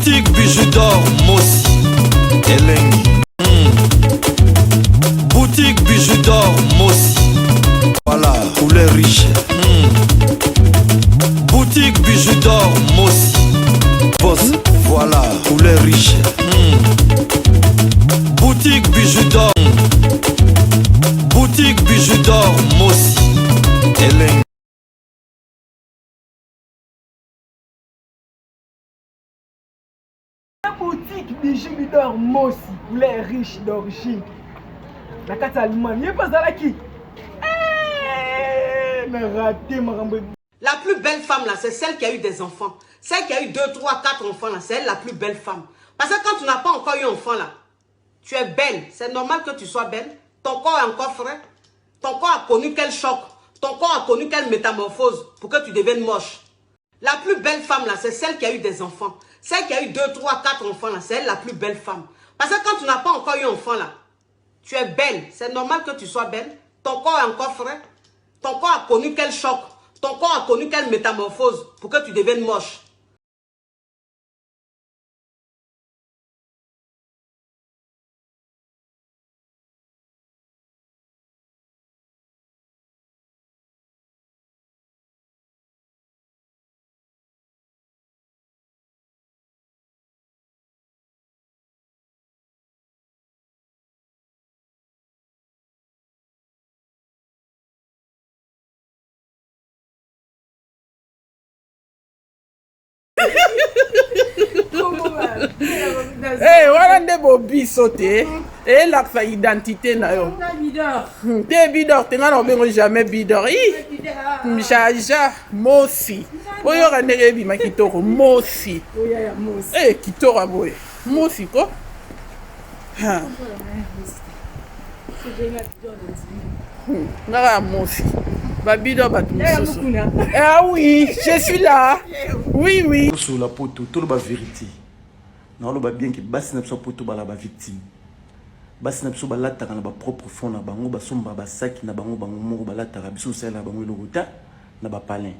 Boutique Bijou d'or Mosi Elengi. Boutique Bijou d'or Mosi. Voilà, couleur riche. Boutique Bijou d'or Mosi. Boss, voilà, couleur riche. Boutique Bijou d'or. Boutique Bijou d'or Mosi. Elengi. Boutique Bijou Bidor Mosi, les riches d'origine. Na kati ya Allemagne, ye mpe azalaki. Eh, na raté makambo. La plus belle femme là, c'est celle qui a eu des enfants. Celle qui a eu 2, 3, 4 enfants là, c'est elle la plus belle femme. Parce que quand tu n'as pas encore eu enfant là, tu es belle. C'est normal que tu sois belle. Ton corps est encore frais. Ton corps a connu quel choc. Ton corps a connu quelle métamorphose pour que tu deviennes moche. La plus belle femme là, c'est celle qui a eu des enfants. Celle qui a eu 2, 3, 4 enfants là, c'est elle la plus belle femme. Parce que quand tu n'as pas encore eu enfant là, tu es belle. C'est normal que tu sois belle. Ton corps est encore frais. Ton corps a connu quel choc. Ton corps a connu quelle métamorphose pour que tu deviennes moche. Hey, wana nde bobiso te elakisa identité na yo te. Bidor te, ngai na obengo jamais bidor. I jaja mosi, oyoka ndenge ebima kitoko. Mosi e kitoko ya boye, mosi ko. Ngaka ya mosi, babidor bato mosusu. Ah oui, je suis là, oui oui. Tosolola poto, toloba vérité. Naoloba bien ke basi na biso ya poto bala bavictime. Basi na biso balataka na bapropre fond na bango, basombaka basaki na bango bango moko, balataka. Biso osalela bango eloko ta na bapalin.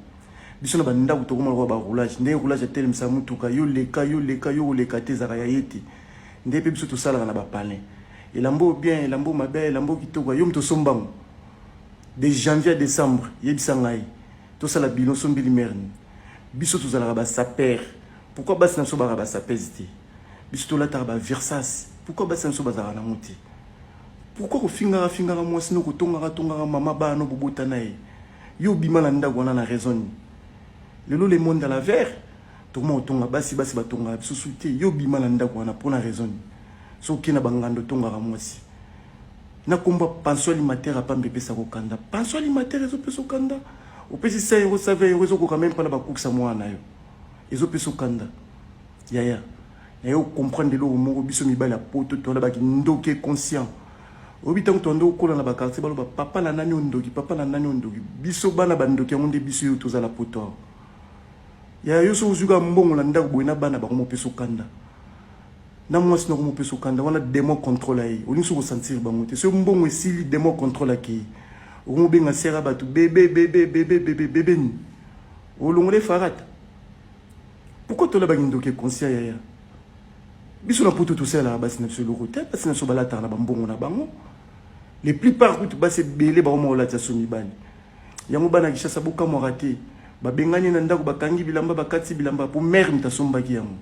Biso na bandako tokoma lokola baroulage. Ndenge roulage atelemisa motuka, yo leka, yo leka, yo koleka te, ezalaka ya ye te. Nde mpe biso tosalaka na bapalin. Elamba oyo bien, elamba oyo mabe, elamba oyo kitoko, yo moto osombango de janvier à décembre. Yebisa ngai, tosala bino osombeli mare nini? Biso tozalaka basaper. Pourquoi basi na biso bazalaka basapese te? Biso tolataka baversas. Pourquoi basi na biso bazalaka nango te? Pourquoi kofingaka fingaka mwasi no, kotongaka tongaka mama bana no bobota na ye? Yo obima na ndako wana na raison nini? Lelo le monde à la verre, tokoma kotonga basi. Basi batongaka biso su te. Yo obima na ndako wana mpo na raison nini? Soki okei na bangando, otongaka mwasi na kombo ya pension alimentaire apamba, epesa kokanda. Pension alimentaire ezopesa okanda. Opesi 100 euro, 120 euro, ezokoka meme mpona bakokisa mwana na yo, ezopesa okanda. Yaya naye ocomprendre eloko moko: biso mibali ya poto toala bakindoki conscient. Oyebi, ntango toanda okola na baquartier, baloba papa na nani ondoki, papa na nani ondoki. Biso bana bandoki yango nde biso oyo tozala poto awa. Yaya, yo so ozwika mbongo na ndako boye na bana bango, mopesa okanda na mwasi nako, mopesa okanda wana, démon contrôle aye. Olingi soki osentir bango te, soki mbongo esili, démon contrôle akei. Okomobenga sera bato bebe bebe bebe bebe bebe nini, olongola efarata. Pourquoi tolabaki ndoki conscient? Yaya, biso na poto tosalelaka basi na biso eloko te. Basi na biso balataka na bambongo na bango. Les plupart kutu, basi ebele bakoma kolatisa so mibali yango. Bana Kinshasa, bokamwaka te, babengani na ndako, bakangi bilamba, bakati bilamba po mare moto asombaki yango.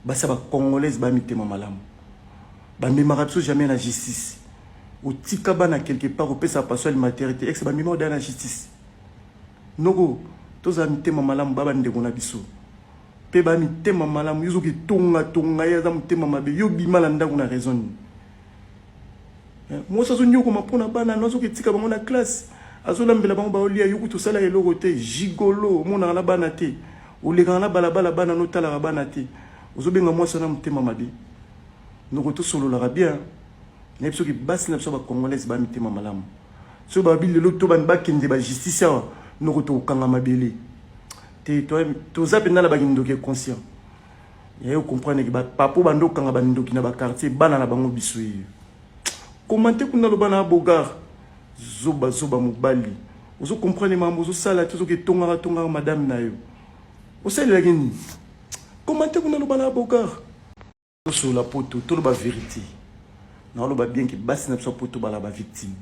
Basi ya bacongolaise ba mitema malamu, bamemaka biso jamais na justice. Otika bana quelque part, opesaka pension alimentaire te, ex bamema odaya na justice. Noko, tozala mitema malamu. Ba bandeko na biso mpe ba mitema malamu. Yo soki tongatonga ye, aza motema mabe. Yo bima na ndako na raison nini? Mwasi azonyokoma mpona bana no, azoki etika bango na classe, azolambela bango, baolia. Yo kutu osala eloko te, gigolo, omonaka na bana te, olekaka na balabala, bana no otalaka bana te, ozobenga mwasi wana motema mabe. Noko, tosololaka bien. Nayebi soki basi na biso bacongolaise ba mitema malamu. Soki babi lelo to bani bakende bajustice awa, noko, tokokanga mabele te. Toza mpenza na bakindoki conscient. Yaye comprendre ke bapapo bando okanga bandoki na baquartier, bana na bango biso yeyo. Komante kuna, loba na bogar zoba zoba mobali. Ozo comprendre makambo ozosala te. Ozoki etongaka tongaka madame na yo, osalelaki nini? Commente kuna loba na bogar. Tosolola poto, toloba verite. Naoloba bien ke basi na biso ya poto bala ba victime.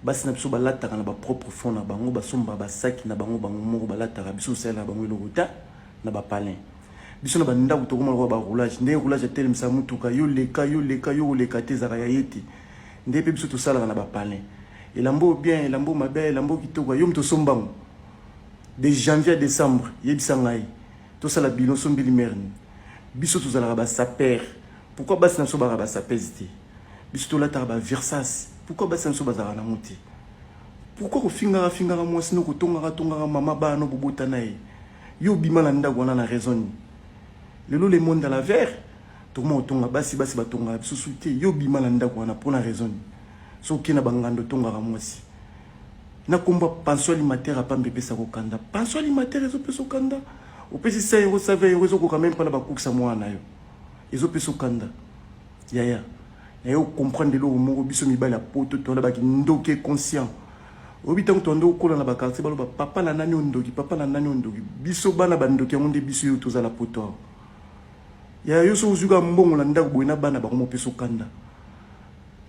Basi na biso balataka na ba propre fond na bango, basomba ba saki na bango bango moko balataka, biso tosalela bango eloko te na ba palin. Biso na ba ndako tokoma lokola ba roulage, ndenge roulage atelemisa mutuka, yo leka, yo leka, yo koleka te ezalaka ya ye te. Nde pe biso tosalaka na ba palin. Elamba oyo bien, elamba oyo mabe, elamba oyo kitoko, yo moto osomba yango. De janvier à décembre, yebisa ngai. Tosala bilan osombeli mère nini? Biso tozalaka ba sapeur. Pourquoi basi na biso bazalaka ba sapeuse te? Biso tolataka ba Versace. Pourquoi basi na biso bazalaka nango te? Pourquoi kofingaka fingaka mwasi no kotongaka tongaka mama bana no bobota na ye? Yo obima na ndako wana na raison nini? Lelo le monde à la verre tokoma kotonga basi basi batongaka biso su te. Yo obima na ndako wana mpo na raison nini? Soki okei na bangando otongaka mwasi. Na kombo ya pension alimentaire ya pamba epesa kokanda. Pension alimentaire ezopesa okanda. Opesi 100 euros, 120 euros ezokoka meme mpona bakokisa mwana na yo. Ezopesa okanda. Yaya, na yo comprendre eloko moko biso mibali ya poto tola baki ndoki conscient. Oyebi ntango toanda okola na bakartier baloba papa na nani ondoki, papa na nani ondoki. Biso bana bandoki yango nde biso yo tozala poto awa. Yaya yo soki ozwi kaka mbongo na ndako boye na bana bango mopesa okanda.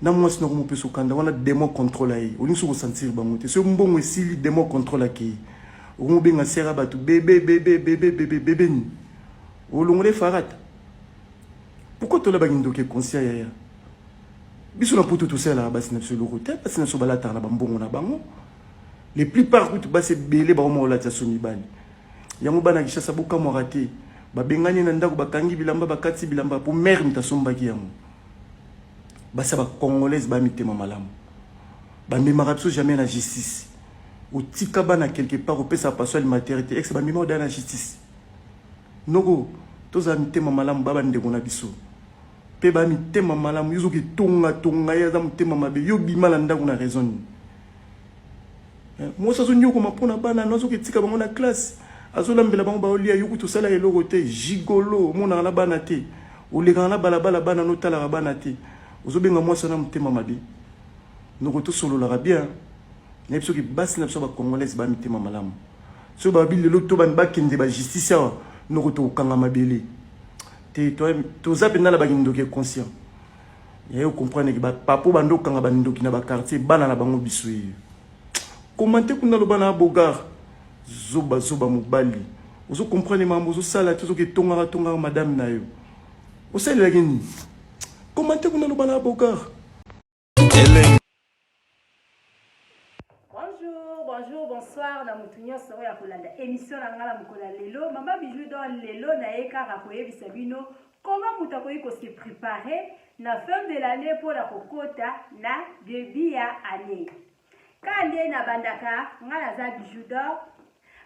Na mwasi nako mopesa okanda wana demon contrôle aye olingi soki osentir bango te soki mbongo esili demon contrôle akei okomobenga sera bato bebe bebe bebe bebe bebe nini olongola efarata pourquoi tolabaki ndoki conscient yaya biso na poto tosalelaka basi na biso eloko te basi na biso balataka na bambongo na bango le plupart kutu basi ebele bakoma kolatisa so mibali yango bana Kinshasa bokamwaka te babengani na ndako bakangi bilamba bakati bilamba po mare moto asombaki yango basi ya bacongolaise ba mitema malamu bamemaka biso jamais na justice otika bana quelque part opesa pension alimentaire te ex bamema oda na justice noko tozala mitema malamu ba bandeko na biso mpe ba mitema malamu yo soki tonga tonga ye aza motema mabe yo bima na ndako na raison nini eh, mwasi azonyokoma mpo na bana no azoki etika bango na classe azolambela bango baolia yo kutu osala eloko te gigolo omonaka na bana te olekaka na balabala bana no otalaka bana te ozobenga mwasi wana motema mabe noko tosololaka bien nayebi soki basi na biso bacongolaise ba mitema malamu soki babi lelo to bani bakende bajustice awa noko tokokanga mabele te toza mpenza na bakindoki conscient yaye ocomprendre ke bapapo bando okanga bandoki na baquartier bana na bango biso ye komante kuna loba na bogar zoba zoba mobali ozo comprendre mambo ozosala te ozoki etongaka tongaka madame na yo osalelaki nini komante kuna loba na bogar Bonjour, bonjour, bonsoir na mutu nyonso oyo akolanda émission na ngai na mokolo ya lelo. Mama Bijou d'or lelo na ye kaka koyebisa bino comment moto akoki ko se préparer na fin de l'année mpo na kokota na début ya année. Kaka nde nabandaka ngai naza Bijou d'or.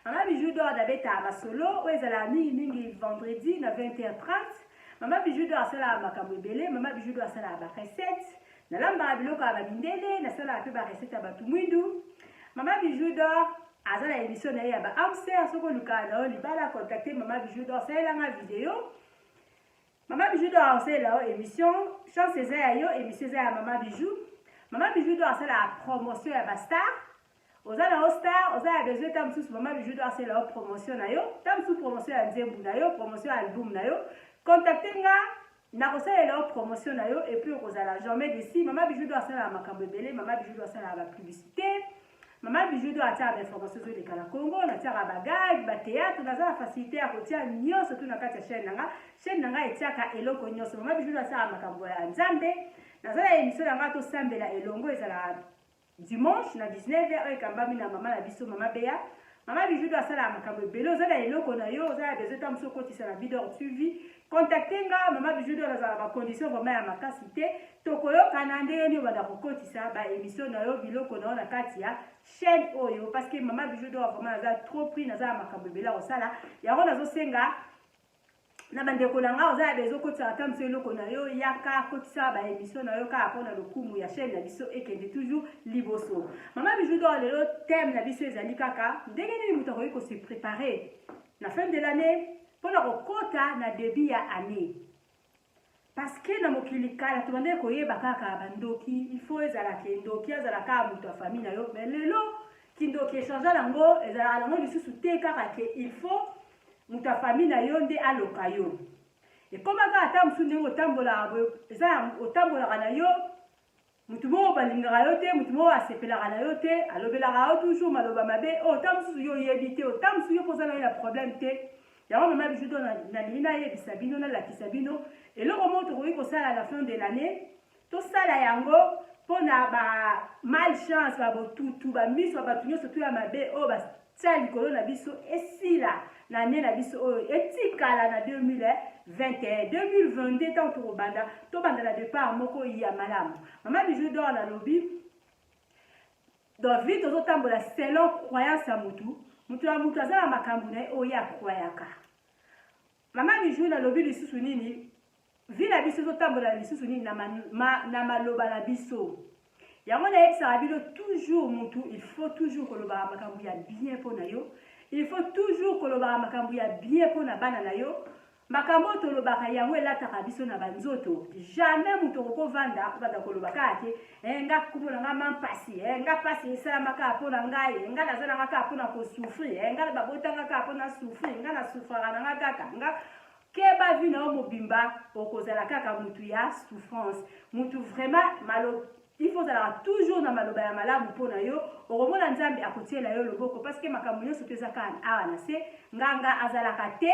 Mama Bijou d'or nabetaka masolo oyo ezalaka mingimingi vendredi na 20h30. Mama Bijou d'or asalaka makambo ebele. Mama Bijou d'or asalaka ba recettes. Nalambaka biloko ya ba mindele, nasalaka pe ba recette ya batu mwindu. Mama Bijou d'or aza na emission na ye ya ba âme sœur, soki olukaka na yo libala contacter Mama Bijou d'or, salela nga video. Mama Bijou d'or akosalela yo émission, chance eza ya yo, émission eza ya Mama Bijou. Mama Bijou d'or asalaka promotion ya ba star. Oza na yo star, oza ya besoin ta mosusu Mama Bijou d'or asalela yo promotion na yo, ta mosusu promotion ya nzembu na yo, promotion ya album na yo. Contacter nga Nakosalela yo promotion na yo et puis okozala jamais desi. Mama Bijou do asalaka makambo ebele, Mama Bijou do asalaka ba publicité. Mama Bijou do atiaka ba information ezoleka na Congo, natiaka ba gag, ba théâtre, naza na facilité ya kotia nyonso tu na kati ya chaîne na nga. Chaîne na nga etiaka eloko nyonso. Mama Bijou do asalaka makambo ya Nzambe. Naza na émission na nga tosambela elongo ezalaka Dimanche na 19h oyo ekambami na mama na biso mama Bea. Mama Bijou do asalaka makambo ebele, oza na eloko na yo, oza na besoin ta mosusu okotisa na Bidor TV. Contacte nga mama Bijou do nazala ba condition vraiment ya makasi te. Tokoyokana ndenge nini obanda kokotisa ba emission na yo, biloko na yo na kati ya chaîne oyo parce que mama Bijou do vraiment naza trop pris, naza na makambo ebele ya kosala. Yango nazosenga na bandeko na ngai oza ya bezo okotisa ata mosu eloko na yo yaka kotisa ba émission na yo kaka mpona lokumu ya chaîne na biso ekende toujours liboso mama bijou d'or lelo thème na biso ezali kaka ndenge nini moto akoki kose préparer na fin de l'année mpona kokota na début ya année parce que na mokili kala tobandaki koyeba kaka bandoki il faut ezala ke ndoki azala kaka moto ya famille na yo mais lelo kindoki echangea nango ezalaka nango lisusu te kaka ke il faut. Moto ya famille na yo nde aloka yo. Ekomaka ata mosusu ndenge otambolaka boye, eza otambolaka na yo moto moko balingaka yo te, moto moko asepelaka na yo te, alobelaka yo toujours maloba mabe oyo oh, ta mosusu yo oyebi te, ota mosusu yo mpo oza na yo na problème te. Yango mama Bijou do nalingi nayebisa bino, nalakisa bino eloko moko tokoki kosala na fin de l'année, tosala yango mpo na ba malchance, ba botutu, ba miso ya bato nyonso to ya mabe oyo batia likolo na biso esila na année na biso oyo etikala na 2021 2022 ntango tokobanda, tobanda na départ moko ya malamu. Mama Bijou d'or nalobi donc vie tozotambola selon croyance ya mutu, mutu ya mutu aza na makambo na ye oyo ye akroyaka. Mama Bijou nalobi lisusu nini, vie na biso ezotambola lisusu nini na, ma, na maloba na biso. Yango nayebisaka bino toujours, mutu il faut toujours kolobaka makambo ya bien mpo na yo, il faut toujours kolobaka makambo ya bien mpo na bana na yo. Makambo oyo tolobaka yango elataka biso na banzoto. Jamais moto okoki kovanda obanda koloba kaka ke eh, nga kombo na nga mampasi eh, nga mpasi esalama kaka mpo na ngai eh, nga naza na nga kaka mpo na kosouffrir eh, nga babotanga kaka mpo na souffrir, nga na souffraka na nga kaka nga. Keba, vie na yo mobimba okozala kaka mutu ya souffrance, mutu vraiment malo. Il faut ozalaka toujours na maloba ya malamu mpo na yo, okomona Nzambe akotiela yo loboko, parce que makambo nyonso to eza kaka awa na se. Nganga azalaka te.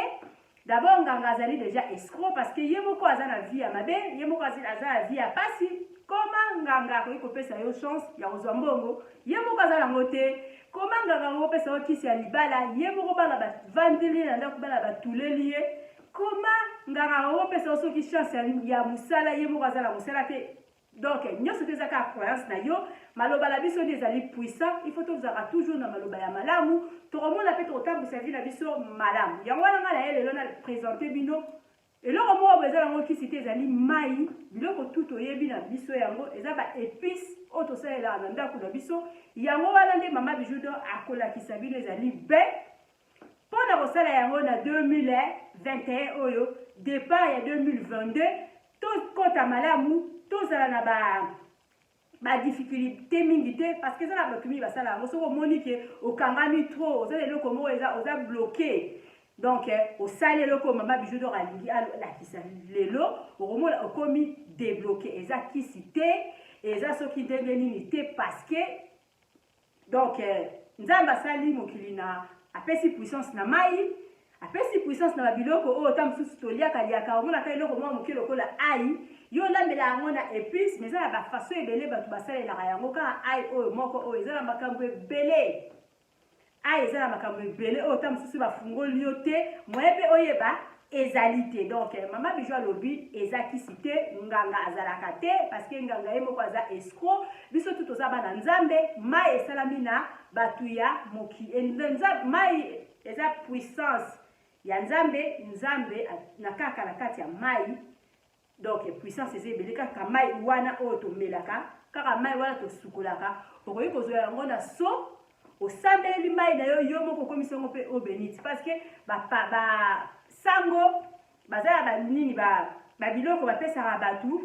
D'abord nganga azali déjà escroc, parce que ye moko aza na vie ya mabe, ye moko aza na vie ya pasi. Koma nganga akoki kopesa yo chance ya kozwa mbongo, ye moko aza nango te? Koma nganga akoki kopesa yo kisi ya libala, ye moko bana bavandeli ye na ndako, bana batuleli ye? Koma nganga akoki kopesa yo soki chance ya mosala, ye moko aza na mosala te? Donc nyonso te eza kaka croyance na yo. Maloba na biso nde ezali puissant, il faut tozalaka toujours na maloba ya malamu, tokomona mpe tokotambwisa vie na biso malamu. Yango wana ngai na ye lelo na présente bino eloko moko boye, eza nango kisi te, ezali mai, biloko tu toyebi na biso, yango eza ba épice oyo tosalelaka na ndako na biso. Yango wana nde mama Bijou d'or akolakisa bino, ezali bain mpo na kosala yango na 2021 oyo, départ ya 2022 tokɔta malamu, tozala na ba badifficulté mingi te, parce que eza na bato mingi basala yango. Soki omoni ke okangami trop, oza na eloko moko eza oza bloqué, donc osali eloko oyo mama Bijou d'or alingi alakisa lelo, okomona okomi débloqué. Eza kisi te, eza soki ndenge nini te, parce que donc Nzambe asali mokili na apesi puissance na mai, apesi puissance na babiloko oyo ta mosusu toliaka liaka. Omonaka eloko mwa moke lokola ai, yo olambela yango na épice, mais eza na bafaçon ebele bato basalelaka yango. Kaka ai oyo moko oyo eza na makambo ebele, ai eza na makambo ebele oyo ta mosusu bafungoli yo te, moye mpe oyeba ezali te. Donc mama Bijou alobi eza kisi te, nganga azalaka te, parce que nganga ye moko aza escroc. Biso tu toza bana Nzambe. Mai esalami na bato ya moki, mai eza puissance ya Nzambe. Nzambe na kaka na kati ya mai, donc puissance eza ebele. Kaka mai wana oyo tomelaka, kaka mai wana tosukolaka, okoki kozwa yango na so osambeleli mai na yo, yo moko okomisi yango mpe eau bénite, parce que basango baza na banini, babiloko bapesaka bato,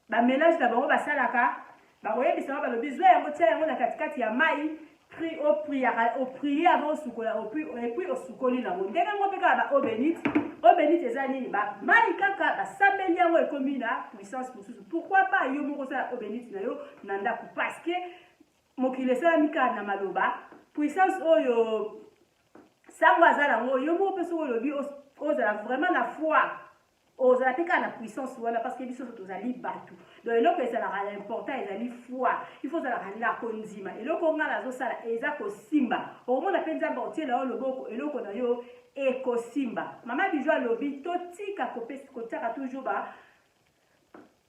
bamélange na bango basalaka, bakoyebisa bango, balobi zwa yango, tia yango na katikati ya mai, pri opriaka, oprie avant osukola, et puis osukoli nango. Ndenge yango mpe kaka ba eau bénite. Eau bénite eza nini? Mai kaka basambeli yango, ekomi na puissance mosusu. Pourquoi pas yo moko osala eau bénite na yo na ndako? Parce que mokili esalami kaka na maloba. Puissance oyo sango aza nango, yo moko mpe soki olobi ozala vraiment na foi, ozala mpe kaka na puissance wana, parce que biso tozali bato. Donc eloko ezalaka important ezali foi, il faut ozalaka na kondima. Eloko ngai nazosala eza kosimba, okomona mpe Nzambe otiela yo loboko, eloko na yo ekosimba. Mama Bijou alobi totika kotiaka toujours ba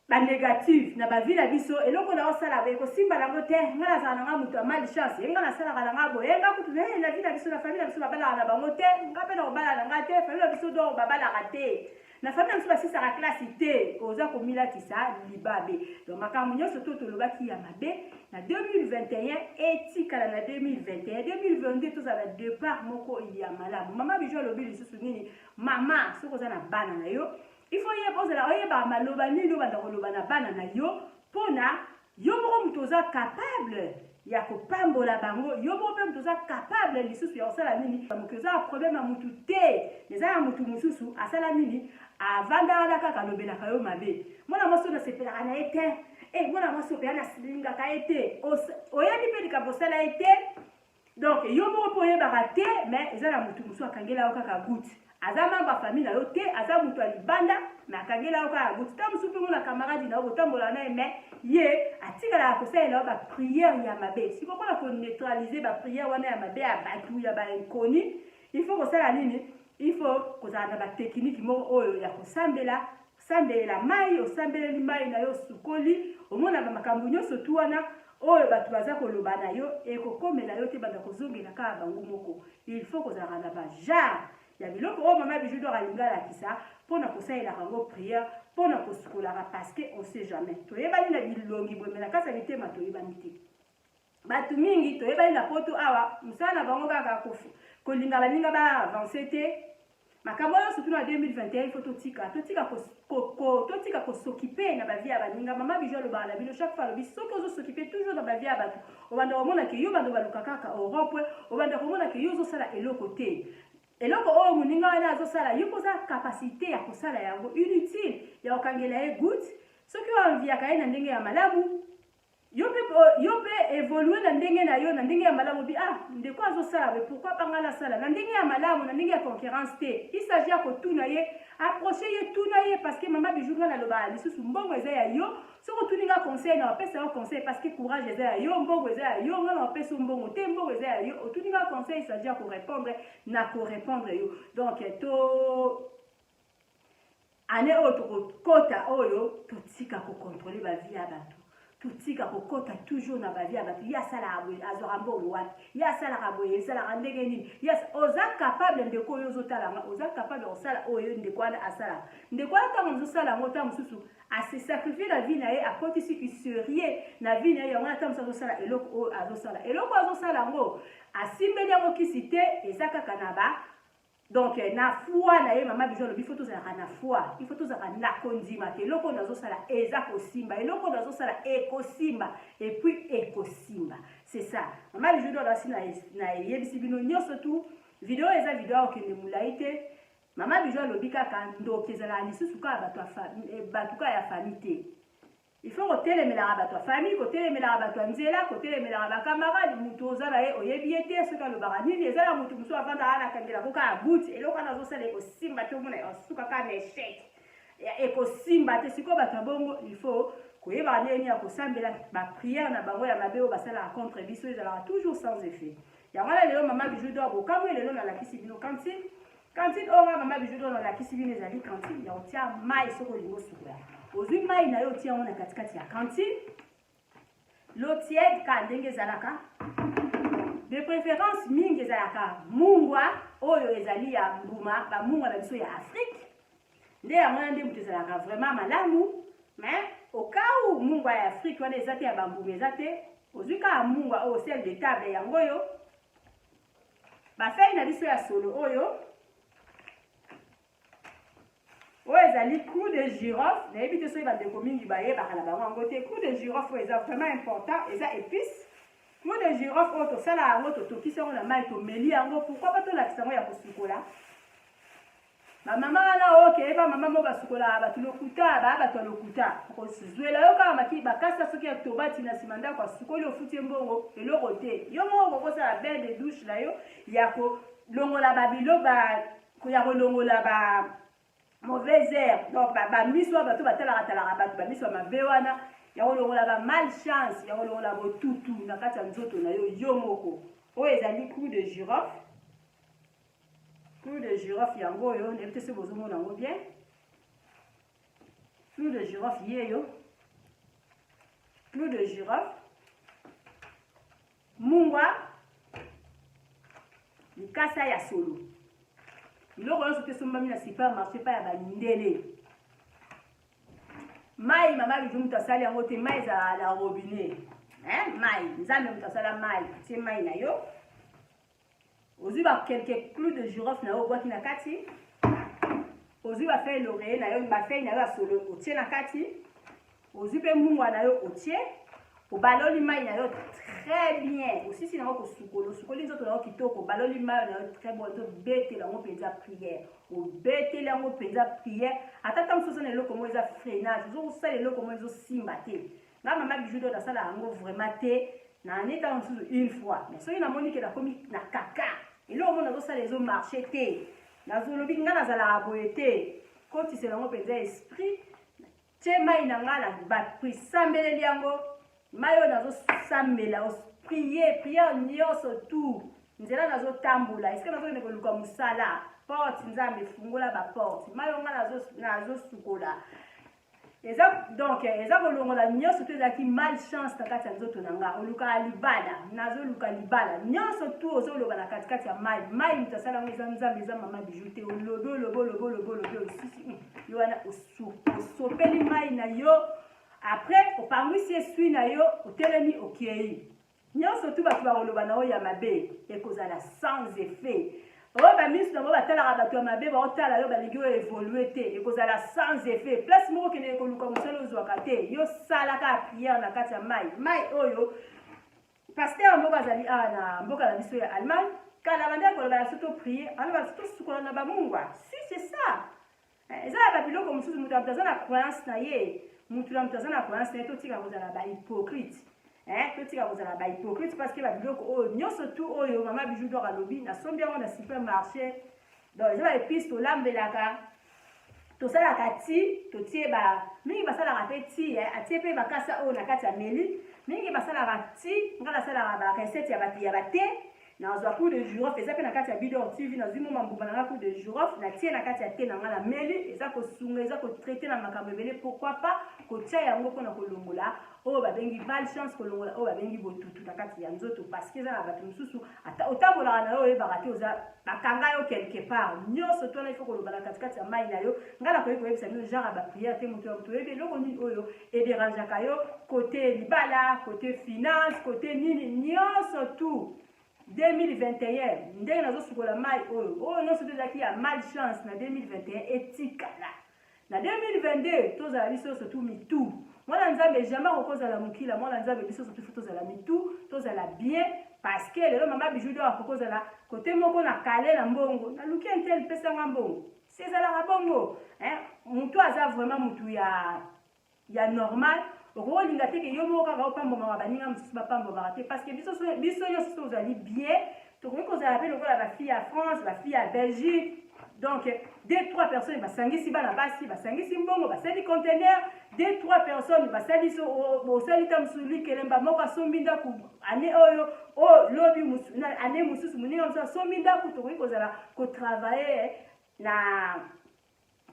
banégative na bavie na biso. Eloko na osala ekosimba nango te, ngai nazala na nga moto ya malchance, ye ngai nasalaka na nga boye, nga kutu na vie na biso, na famille na biso babalaka na bango te, nga mpe na kobala na nga te, famille na biso donc babalaka te, na famille na biso basisaka classe te. Oza komilatisa libabe. Donc makambo nyonso to tolobaki ya mabe na 2021 etikala na 2021. 2022 tozala na départ moko ya malamu. Mama Bijou alobi lisusu nini? Mama, soki oza na bana na yo, il faut yeba ozala oyeba maloba nini obanda koloba na bana na yo, mpona yo moko moto oza capable. ya kopambola bango. Yo moko mpe moto oza capable lisusu ya kosala nini? Moki oza na problème ya mutu te, eza ya mutu mosusu asala nini, avanda wana kaka alobelaka yo mabe. Mwana mwasi oyo nasepelaka na ye te, eh, mwana mwasi oyo mpenza nalingaka ye te, oyebi mpe likambo osala ye te. Donc yo moko mpe oyebaka te, mais eza na mutu mosusu akangela yo kaka goutte. Aza membre ya famille na yo te, aza mutu ya libanda, mais akangela yo kaka goutte. Ntango mosusu mpe mona camarade na yo botambola na ye, mais ye atikalaka kosalela yo baprière ya mabe. Sikoyo mpona koneutraliser baprière wana ya mabe ya bato ya bainconnus, il faut kosala nini? Il faut kozala na batekiniki moko oyo ya kosambela. Sambelela mai, osambeleli mai na yo, osukoli, omona bamakambo nyonso tu wana oyo bato baza koloba na yo ekokomela yo te, banda kozongela kaka bango moko. Il faut kozalaka na bagenre ya biloko oyo mama Bijou d'Or alingi alakisa mpo na kosalelaka yango prière, mpo na kosukolaka, parce que on sait jamais. Toyebani na bilongi boye, mais na kati ya mitema toyebani te. Bato mingi toyebani na poto awa, mosala na bango kaka kolinga baninga ba avance te. Makambo oyo surtout na 2021, il faut totika totika totika kosokipe na bavie ya baninga. Mama Bijou alobaka na bino chaque fois, alobi soki ozosokipe toujours na bavie ya bato, obanda komona ke yo bando baluka kaka au rond point, obanda komona ke yo ozosala eloko te. Eloko oyo moninga wana azosala, yo mpo oza capacité ya kosala yango, inutile ya kokangela ye goutte. Soki oenviaka ye na ndenge ya malamu, yo mpe yo mpe évolue na ndenge na yo, na ndenge ya malamu. Bi ah, ndeko azosala boye, pourquoi pas ngai nasala na ndenge ya malamu, na ndenge ya concurrence te. Il s'agit ya kotuna ye, approche ye, tuna ye, parce que mama Bijou, ngai nalobaka lisusu, mbongo eza ya yo. Soki otuni nga conseil, na opesa yo conseil, parce que courage eza ya yo, mbongo eza ya yo. Ngai na opesa yo mbongo te, mbongo eza ya yo. Otuni nga conseil, il s'agit ya korépondre, na korépondre yo. Donc to année oyo tokokota oyo, totika kocontrôler bavie ya bato, totika kokota toujours na bavie ya bato. Ye asalaka boye, azwaka mbongo wapi? Ye asalaka boye, esalaka ndenge nini? Oza capable, ndeko oyo ozotalanga, oza capable kosala oyo ndeko wana asalaka. Ndeko wana, ntango ozosala yango, ntango mosusu ase sacrifier na vie na ye, akotisi kiserie na vie na ye. Yango wana ntango mosusu azosala eloko oyo azosala, eloko oyo azosala yango, asimbeli yango kisi te, eza kaka na ba donc na foi na ye. Mama Bijou alobi faut tozalaka na foi, il faut tozalaka na kondima ke eloko oyo nazosala eza kosimba, eloko oyo nazosala ekosimba, et puis ekosimba. C'est ça, mama Bijou d'Or asi nayebisi bino nyonso tu. Video eza video ya kokende molai te. Mama Bijou alobi kaka ndoki ezalaka lisusu kaka bato kaka ya famille te. Il faut kotelemelaka bato ya famille, kotelemelaka bato ya nzela, kotelemelaka bacamarade. Moto oza na ye, oyebi ye te soki alobaka nini. Eza na moto mosusu avandaka na akangela ko kaka goutte, eloko wana azosala ekosimba te, omona asuka kaka na échec, ekosimba te. Sikoyo bato ya bongo, il faut koyebaka ndenge nini ya kosambela. Baprière na bango ya mabe oyo basalaka contre biso ezalaka toujours sans effet. Yango wana lelo mama Bijou d'Or bokamwe, lelo nalakisi bino cantine. Cantine oyo nga mama Bijou d'Or nalakisi bino ezali cantine ya kotia mai. Soki olingi osukola, ozwi mai na yo, otia yango na katikati ya cantine, l'eau tiède ka ndenge ezalaka. De préférence mingi ezalaka mungwa oyo ezali ya mbuma, bamungwa na biso ya Afrique nde yango wana nde moto ezalaka vraiment malamu. Mais au cas où mungwa ya Afrique wana eza te, ya bambuma eza te, ozwi kaka mungwa oyo sel de table, yango oyo bafeuille na biso ya solo oyo. Oyo ezali clou de girofle. Nayebi te soki bandeko mingi bayebaka na bango yango te. Clou de girofle oyo eza vraiment important, eza épice. Clou de girofle oyo tosala yango, totokisi yango na mai, tomeli yango. Pourquoi pas tolakisa yango ya kosukola? Bamama wana oyo keyeba, mama moko basukolaka bato lokuta, baya bato ya lokuta, kozwela yo kaka maki bakasa soki ya tobati na nsima ndako, asukoli, ofuti ye mbongo, eloko te. Yo moko okokosala bain de douche na yo ya kolongola babilo ba ya kolongola ba mauvaise air, donc bamiso wana bato batalaka talaka bato, bamiso ya mabe wana, ya kolongola ba malchance, ya kolongola botutu na kati ya nzoto na yo yo moko. Oyo ezali clou de girofle. Clou de girofle yango oyo, nayebi te soki bozomona yango bien. Clou de girofle yeyo, clou de girofle, mungwa, likasa ya solo, biloko nyonso te esombami na supermarché pa ya bandele. Mai, mama Bijou moto asali yango te, mai ezalaka na robinet. Mai, Nzambe moto asala mai. Tie mai na yo, ozwi ba quelques clous de girofle na yo, obwaki na kati, ozwi bafeuille laurier na yo, bafeuille na yo ya solo, otie na kati, ozwi mpe mungwa na yo, otie. Obaloli mai na yo très bien, osisi nango kosukola, osukoli nzoto na yo kitoko, obaloli mai na yo très bon, ozobetela yango mpenza prière, obeteli yango mpenza prière. Ata ntango mosusu oza na eloko moko eza freinage, ozosala eloko moko ezosimba te. Nga mama Bijou do nasala yango vraiment te na année ntango mosusu une fois, mais soki namoni ke nakomi na kaka eloko moko nazosala ezomarche te, nazolobi nga nazalaka boye te, kotisela yango mpenza esprit. Tie mai na nga na ba sambeleli yango, mai oyo nazosambela, prier prière nyonso tout nzela nazotambola, esika nazokende koluka mosala, porte Nzambe fungola baporte. Mai oyo nga nazosukola eza donc eza kolongola nyonso to ezalaki malchance na kati ya nzoto na nga. Olukaka libala, nazoluka libala, nyonso tu ozoloba na katikati ya mai. Mai moto asala yango eza Nzambe, eza mama Bijou te. Olobi, olobi, olobi, olobi, olobi, osisi yo wana, osopeli mai na yo, après opangwisi esui na yo, otelemi, okei. Nyonso tu bato bakoloba na oyo ya mabe ekozala sans effet. Oyo bamisu na bango batalaka bato ya mabe, baotala yo, balingi oyo évolue te, ekozala sans effet. Place moko okendeke koluka mosala, ozwaka te, yo salaka prière na kati ya mai. Mai oyo, pasteur moko azali awa na mboka na biso ya Allemagne, kala bandaki koloba na biso toprie, aloba biso tosukola na bamungwa. Si c'est ça, eza ya babiloko mosusu. Moto na moto aza na croyance na ye, motu na moto aza na croyance na ye. Totika kozala bahypocrite, totika kozala bahypocrite, parce que babiloko oyo nyonso tu oyo mama Bijou d'Or alobi, nasombi yango na supermarché. Donc eza baépice tolambelaka, tosalaka ti totie ba mingi basalaka mpe ti atie mpe bakasa oyo na kati ya meli. Mingi basalaka ti, nga nasalaka barecette ya bato ya bate. Nazwa clou de girofle, eza mpe na kati ya Bidor TV. Nazwi mo mambuma na nga, clou de girofle, natie na kati ya te na nga, na meli. Eza kosunga, eza kotraite na makambo ebele. Pourquoi pas kotia yango mpona kolongola oyo babengi malchance, kolongola oyo babengi botutu na kati ya nzoto? Parce que eza na bato mosusu, ata otambolaka na yo, oyebaka te oza bakanga yo quelque part. Nyonso to wana ifo koloba na katikati ya mai na yo. Ngai nakoki koyebisa bino genre ya baprière te. Moto ya moto oyebi eloko nini oyo ederangeaka yo, côté libala, côté finance, côté nini nyonso tout. 2021, ndenge nazosukola mai oyo, oyo nyonso to ezalaki ya malchance na 2021 etikala na 2022. Tozala biso nyonso tu mitu. Mwana Nzambe jamais akokozala mokila. Mwana Nzambe, biso nyonso tu tozala mitu, tozala bien, parce que lelo mama Bijou d'Or akokozala kote moko na kale na mbongo, naluki un tel, pesanga mbongo. Si ezalaka bongo, mutu aza vraiment mutu ya normal, okokolinga te ke yo moko kaka opambwamaka, baninga mosusu bapambwamaka te, parce que biso nyonso so ozali bien, tokoki kozala mpe lokola bafille ya France, bafille ya Belgique. Donc deux trois personnes basangisi bana basi, basangisi mbongo, basali conteneur. Deux trois personnes basali, so osali ta mosusu likelemba moko, asombi ndako année oyo, oyo lobi année mosusu moninga mosusu asombi ndako. Tokoki kozala kotravaille na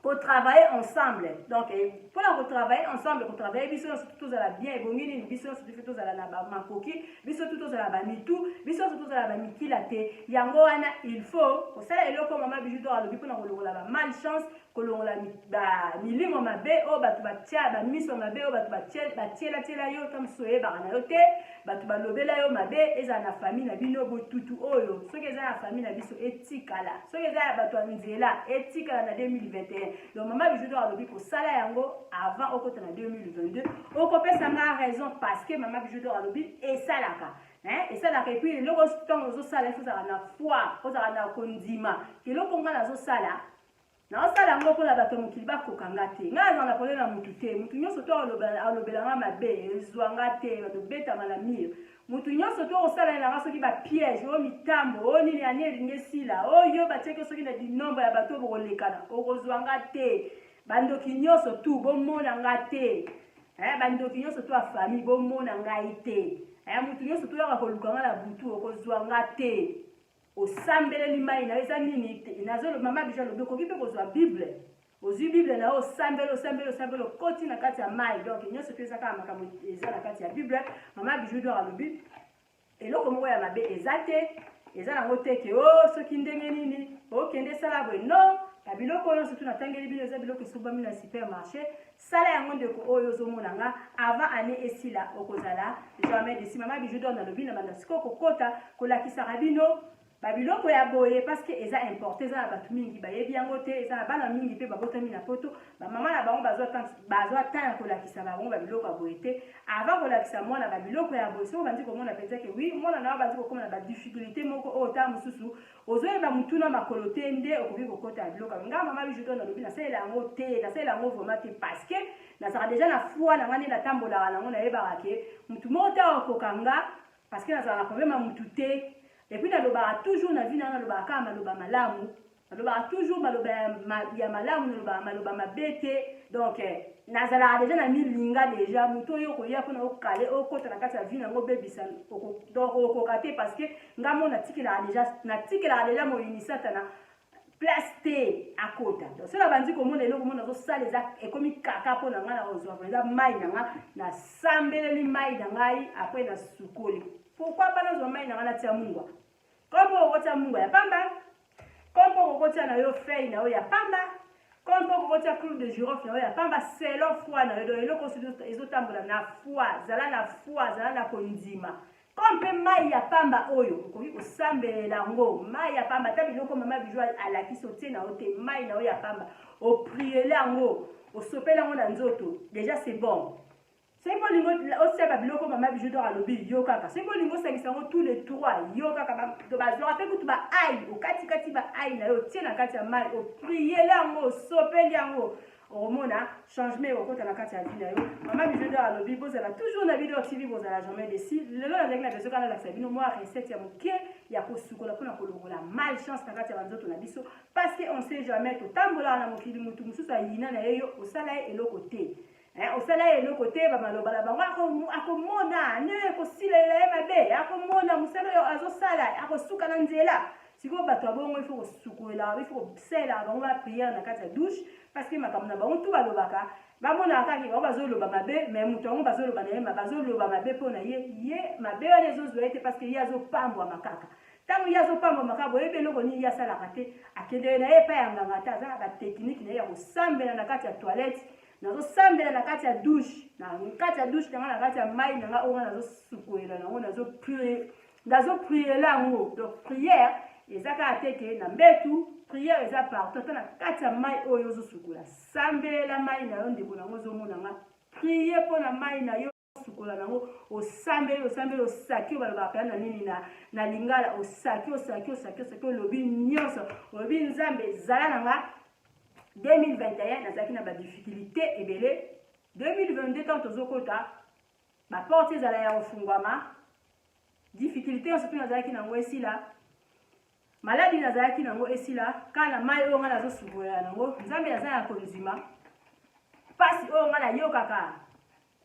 kotravailler ensemble. Donc mpona kotravailler ensemble, kotravailler biso nyonso tozala bien, ebongi nini? Biso nyonso tufi tozala na bamakoki, biso tu tozala bamitu, biso nyonso tozala bamikila te. Yango wana il faut kosala eloko mama Bijou d'Or alobi mpona kolongola bamalchance, kolongola milimo mabe oyo bato batia, bamiso mabe oyo bato batielatiela yo. Ta mosusu oyebaka na yo te, bato balobela yo mabe. Ezala na famille na bino, botutu oyo soki eza na famille na biso etikala, soki eza ya bato ya nzela etikala na 2021. Donc mama Bijou d'Or alobi kosala yango avant okota na 2022. Okopesa nga raison, parce que mama Bijou d'Or alobi esalaka, esalaka. Et puis eloko ntango ozosala, ifo ozala na foi, ozala na kondima. Eloko nga nazosala, naosala yango mpona bato ya mokili bakoka nga te. Ngai azala na problème na mutu te. Mutu nyonso to alobela nga mabe, ezwa nga te. Bato betama na mire. Mutu nyonso to osalela nga soki bapiège oyo, mitambo oyo nini, ani elingi esila oyo batiaki soki na dinombre ya bato oyo bokolekana, okozwa nga te. Bandoki nyonso tu bomona nga te. Bandoki nyonso to ya famille bomona ngai te. Mutu nyonso toyaka koluka nga na butu, okozwa nga te. Osambeleli mai na yo, eza nini? Mama Bijou alobi okoki mpe kozwa Bible. Ozwi Bible na yo, osambeli, osambeli, osambeli, okoti na kati ya mai. Donc nyonso mpe eza kaka makambo eza na kati ya Bible. Mama Bijou d'Or alobi eloko moko ya mabe eza te, eza nango te ke o oh, soki ndenge nini okende esala boye. Non, babiloko oyo nyonso tu natangeli bino eza biloko esombami na supermarché. Sala yango, ndeko oyo ozomona nga, avant année esila, okozala jamais déçu. Mama Bijou d'Or nalobi na banda sikoyo kokota kolakisaka bino. Ba biloko ya boye parce que eza importe, eza na bato mingi bayebi yango te, eza na bana mingi mpe babotami na poto, ba mama na bango bazwa temps, bazwa temps ya kolakisa bango ba biloko ya boye te. Avant kolakisa mwana ba biloko ya boye, soki obandi komona mpenza ke oui, mwana na yo abandi kokoma na ba difficulté moko oyo ntango mosusu ozoyeba mutu na makolo te, nde okoki kokota ya biloko. Nga mama Bijou d'Or nalobi nasalela yango te, nasalela yango vraiment te parce que nazalaka deja na foi na nga nde natambolaka nango, nayebaka ke mutu moko te akokoka nga parce que nazalaka na problème ya mutu te. Et puis nalobaka toujours na vie na nga, nalobaka kaka maloba malamu, nalobaka toujours maloba ya malamu, nalobaka maloba mabe te. Donc nazalaka deja na milinga deja moto oyo okoya mpona okale okota na kati ya vie nango obebisa, donc okoka te parce que nga mo natikelaka deja, natikelaka deja moyini satana place te akota. Donc soki nabandi komona eloko moko nazosala eza ekomi kaka mpo na ngai, nakozwa mpenza mai na nga, nasambeleli mai na ngai, apres nasukoli. Pourquoi pas nazwa mai na ngai natia mungwa? Kombo okotia mungwa ya pamba, kombo okotia na yo feuille na yo ya pamba, kombo okotia clou de girofle na yo ya pamba, selon foi na yo. Donc eloko oyo ezotambola na foi, zala na foi, zala na kondima. Comme mpe mai ya pamba oyo okoki kosambelela yango, mai ya pamba, ata biloko mama Bijou alakisi otie na yo te, mai na yo ya pamba opriele yango, osopeli yango na nzoto, déjà c'est bon. Soki mpo olingi otia ba biloko mama Bijou d'Or alobi, yo kaka. Soki mpo olingi osangisa yango tous les trois, yo kaka. Bazwaka mpe kutu ba ail, okatikati ba ail na yo, otie na kati ya mai, opriele yango, osopeli yango, okomona changement ekokota na kati ya vie na yo. Mama Bijou d'Or alobi bozala toujours na Bidor TV, bozala jamais déçu. Lelo nazalaki na besoin kaka nalakisa bino mwa recette ya moke ya kosukola mpona kolongola malchance na kati ya banzoto na biso, parce que on sait jamais, totambolaka na mokili, motu mosusu ayina na ye, yo osala ye eloko te. Osala ye eloko te, bamaloba na bango akomona nde ekosilela ye mabe, akomona mosala oyo azosala, akosuka na nzela. Sikoyo bato ya bongo, il faut kosukolela, il faut kosalela bango ba prière na kati ya douche, parce que makambo na bango tu balobaka, bamonaka kaka bango bazoloba mabe, mais moto yango bazoloba na ye, bazoloba mabe mpo na ye, ye mabe wana ezozwa ye te, parce que ye azopambwama kaka. Ntango ye azopambwama kaka, boyebi eloko nini ye asalaka te, akendeke na ye epai ya nganga te, aza na batechnique na ye ya kosambela na kati ya toilette. Nazosambela na kati ya douche, na kati ya douche na nga, na kati ya mai na nga oyo nga nazosukolela nango, nazopriela yango. Donc prière eza kaka te ke na mbetu, prière eza partout, ata na kati ya mai oyo ozosukola, sambelela mai na yo. Ndeko nango ozomona nga, prie mpo na mai na yo, osukola nango, osambeli, osambeli, osaki, oyo balobaka mpenza na nini na lingala, osaki, osaki, osaki, osaki, olobi nyonso, olobi Nzambe zala na nga. 2021 nazalaki na badifficulté ebele, 2022 ntango tozokota, baporte ezala ya kofungwama, difficulté nyonso mpe nazalaki nango esila, maladi nazalaki nango esila, kaka na mai oyo ngai nazosukolela nango. Nzambe aza ya kondima, mpasi oyo ngai nayokaka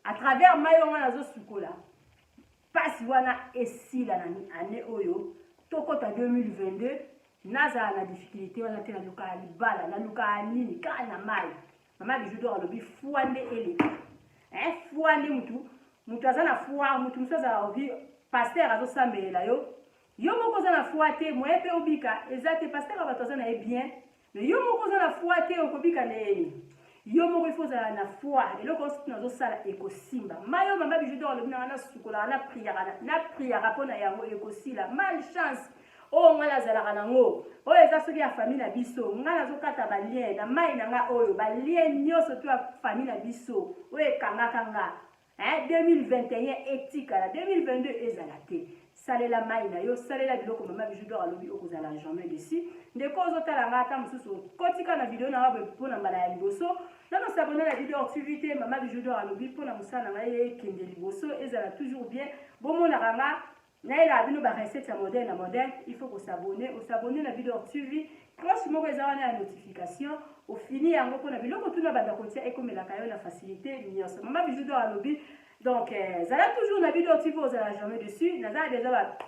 à travers mai oyo ngai nazosukola, mpasi wana esila na année oyo tokota 2022, nazala na difficulté wana te. Nalukaka libala, nalukaka nini, kaka na mai. Mama Bijou d'Or alobi foi nde eleka, foi nde mutu, mutu aza na foi. Mutu mosusu azala obi pasteur azosambelela yo, yo moko oza na foi te, moye mpe obika eza te. Pasteur ya bato aza na ye bien, mais yo moko oza na foi te, okobika na ye nini? Yo moko ifo ozala na foi, eloko nyonso nazosala ekosimba. Mai oyo mama Bijou d'Or alobi nanga nasukolaka, na priaka, na priaka mpo na yango, ekosila malchance oyo ngai nazalaka nango, oyo eza soki ya famille na biso. Ngai nazokata balien na mai na ngai oyo, balien nyonso to ya famille na biso oyo ekangaka nga 2021 etikala, 2022 ezala te. Salela mai na yo, salela biloko mama Bijou d'Or alobi, okozala jamais déçu. Ndeko ozotala nga, ata mosusu okotika na video na nga boye mpona mbala ya liboso, nano s'abonner na Bidor TV te, mama Bijou d'Or alobi mpona mosala na ngai ekende liboso, ezala toujours bien, bomonaka nga nayelaka bino barecette ya modèle na modèle, il faut kos'abonner, os'abonner na Bidor TV, cloche moko eza wana ya notification, ofini yango mpona biloko tuna banda kotia ekomelaka yo na facilité nyonso. Mama Bijou d'Or alobi donc zala toujours na Bidor TV, ozala jamais déçu. Nazala déjà ba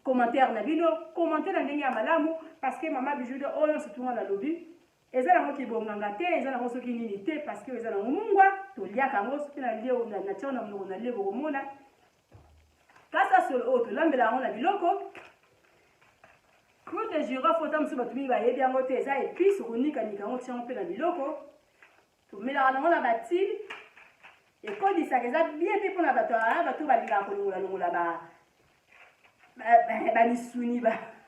commentaire na bino, commenter na ndenge ya malamu, parce que mama Bijou d'Or oyo nyonso tunga nalobi eza nango kibonganga te, eza nango soki nini te, parce que eza nango mungwa toliaka yango. Soki nalie, natia na monoko, nalie, bokomona kasa solo oyo tolambela yango na biloko. Clou de girofle, ota mosusu bato mingi bayebi yango te, eza épice, okonikanika yango, tia yango mpe na biloko, tomelaka nango na bati, ekodisaka, eza bien mpe mpona bato, bato balingaka kolongola longola bamisuni.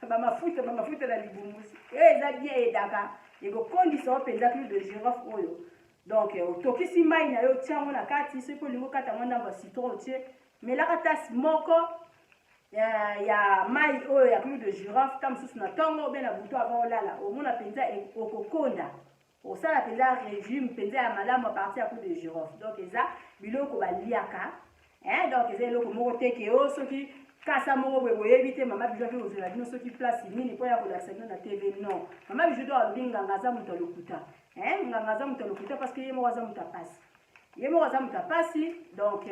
Bamafuta, bamafuta na libumu eza bien, edaka ekokondisa yo mpenza. Clou de girofle oyo, donc otokisi mai na yo, otia yango na kati. Soki olingi okata mwa ndambo ya citron, otie. Melaka tasse moko ya mai oyo ya clou de girofle, ta mosusu na ntongo obe na butu avant olala. Omona mpenza okokonda, osala mpenza régime mpenza ya malamu à partir ya clou de girofle. Donc eza biloko baliaka, hein? Donc eza eloko moko te ke o soki kasa moko boye boyebi te. Mama Bijou ake kozwela bino soki place nini mpo ya kolakisa bino na TV. Non, Mama Bijou do alobi nganga aza moto ya lokuta, hein? Nganga aza moto ya lokuta parce que ye moko aza moto ya pasi, ye moko aza moto ya pasi. Donc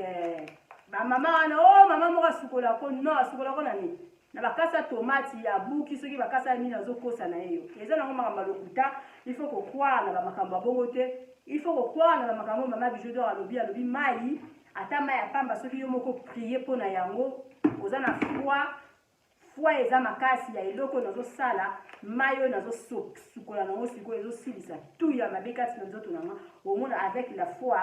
bamama wana o mama moko asukolako, non, asukolako na nini? Na bakasa tomati ya buki, soki bakasa nini, azokosa na ye. Yo eza nango makambo ya lokuta. Il faut kocroire na bamakambo ya bongo te. Il faut kocroire na bamakambo Mama Bijou d'Or alobi. Alobi mai, ata mai ya pamba, soki yo moko prie mpo na yango, oza na foi, foi eza makasi ya eloko oyo nazosala, mai oyo nazosukola nango sikoyo ezosilisa tu ya mabe kati na nzoto na nga. Omona, avec la foi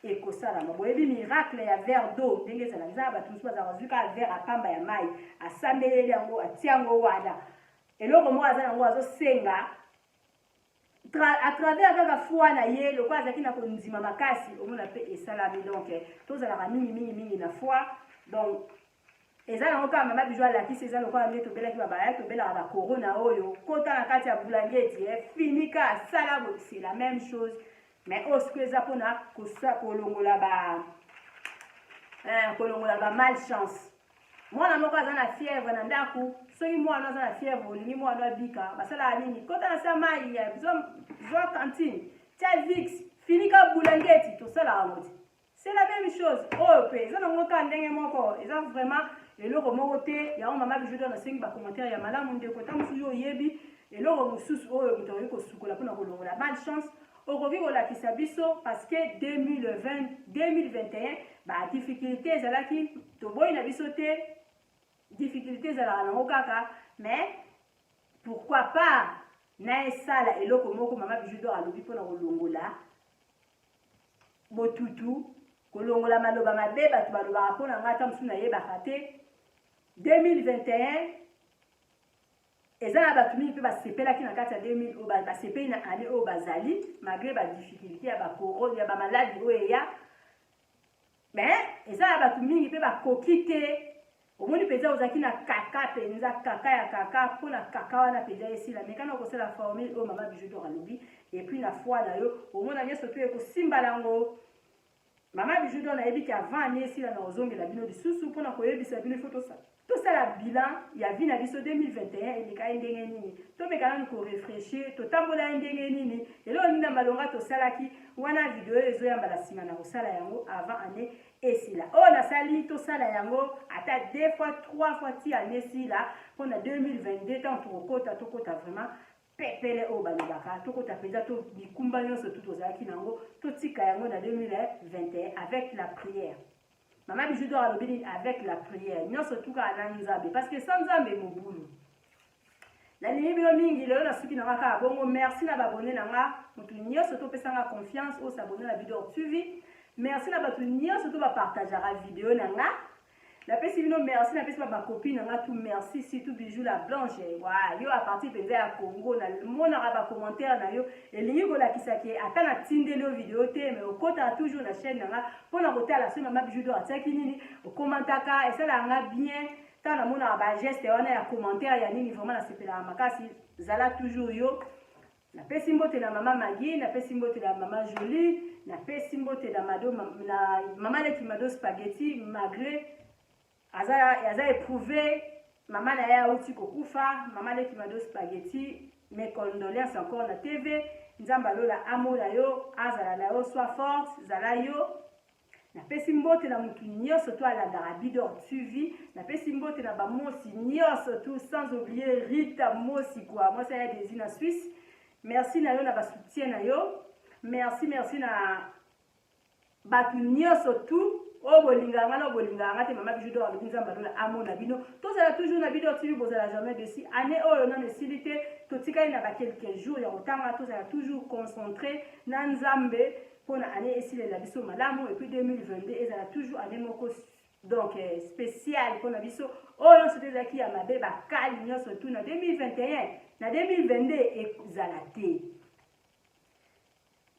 ekosalama. Boyebi miracle ya verre d'eau ndenge ezala. Eza na bato mosusu bazalaka, azwi kaka verre apamba ya mai, asambeleli yango, atia yango wana, eloko moko aza yango azosenga à travers kaka foi na ye, lokola azalaki na kondima makasi, omona mpe esalami. Donc tozalaka mingi mingi mingi na foi. Donc eza nango kaka Mama Bijou alakisi, eza lokola nde tobelaki babaya, tobelaka bacorona oyo, kota na kati ya bulangeti, finika, asala, c'est la même chose. Mais oyo sikoyo eza mpona kolongola ba malchance. Mwana moko aza na fièvre na ndako, soki mwana aza na fièvre, olingi mwana abika, basalaka nini? Kota na sa mai, zwa cantine, tia Vicks, finika bulangeti. Tosalaka yango te. C'est la même chose oyo mpe eza nango kaka ndenge moko. Eza vraiment eloko moko te. Yango Mama Bijou do nasengi bacommentaire ya malamu. Ndeko, ta mosusu yo oyebi eloko mosusu oyo moto akoki kosukola mpona kolongola malchance, okoki kolakisa biso, parce que 2020, 2021 badifficulté ezalaki. Toboyi na biso te, difficulté ezalaka nango kaka, mais pourquoi pas na esala eloko moko Mama Bijou do alobi mpona kolongola botutu, kolongola maloba mabe bato balobaka mpo na ngai, ata mosusu nayebaka te. 2021 eza na bato mingi mpe basepelaki na kati ya 2000 oyo, basepeli na année oyo bazali malgré badifficulté ya bacorona, ya bamaladi oyo eya. Mais eza na bato mingi mpe bakoki te. Omoni mpenza ozalaki na kaka mpenza kaka ya kaka, mpona kaka wana mpenza esila, mekana okosala formule oyo Mama Bijou d'Or alobi. Et puis na foi na yo, omona nyonso to ekosimba nango. Mama Bijou d'Or nayebi ke avant année esila, na kozongela bino lisusu mpona koyebisa bino ifo tosala bilan ya vie na biso 2021 eleka ye ndenge nini. Tomeka nanu korefléchir, totambola ye ndenge nini, eloko nini na malonga tosalaki wana. Video oyo ezoyamba na nsima na kosala yango avant année esila. Oyo nasali, tosala yango ata deux fois, trois fois ti année esila, mpona 2022 ntango tokokota, tokota vraiment pepele oyo balobaka, tokota mpenza to mikumba nyonso tu tozalaki nango, totika yango na 2021 avec la prière. Mama Bijou d'Or alobi nini? Avec la prière, nyonso tukaka na Nzambe, parce que sans Nzambe, mobulu. Nalingi bino mingi. Lelo nasuki na nga kaka bongo. Merci na baabonnés na nga, motu nyonso topesanga confiance oyo s'abonner na Bidor TV. Merci na bato nyonso to bapartageaka video na nga. Napesi bino merci. Napesi ba bacopine na nga tout merci, surtout Bijou la Blanche wa yo à partir mpenza ya Congo. Namonaka bacommentaire na yo, elingi kolakisa ke ata natindeli yo video te, mais okotaka toujours na chaîne na nga mpona kotala soki Mama Bijou d'Or atiaki nini. Okomantaka, esalaka nga bien ntango namonaka bageste wana ya commentaire ya nini. Vraiment nasepelaka makasi. Zala toujours yo. Napesi mbote na Mama Magi, napesi mbote na Mama Jolie, napesi mbote na Mado, na Mama Leki Mado Spaghetti. Malgré aza éprouvé, mama na ye auti kokufa. Mama Leki Mado Spaghetti, mes condoléances encore na TV. Nzambe alola amona yo, azala na yo. Sois forte, zala yo. Napesi mbote na motu nyonso to alandaka Bidor TV. Napesi mbote na bamosi nyonso tout, sans oublier Rita Mosi kwa mwasi aya desi na Suisse. Merci na yo na basoutien na yo. Merci, merci na bato nyonso tout oyo bolingaka nga na oyo bolingaka nga te. Mama Bijou d'Or alobi Nzambe alola amona bino. Tozala toujours na Bidor TV, bozala jamais déçus. Année oyo nano esili te, totikali na baquelques jours ya kotanga. Tozala toujours concentré na Nzambe mpona année esilela biso malamu, et puis 2022 ezala toujours année moko. Donc eh, spécial mpona biso oyo nyonso te ezalaki ya mabe, bakali nyonso tu na 2021 na 2022 ezala te.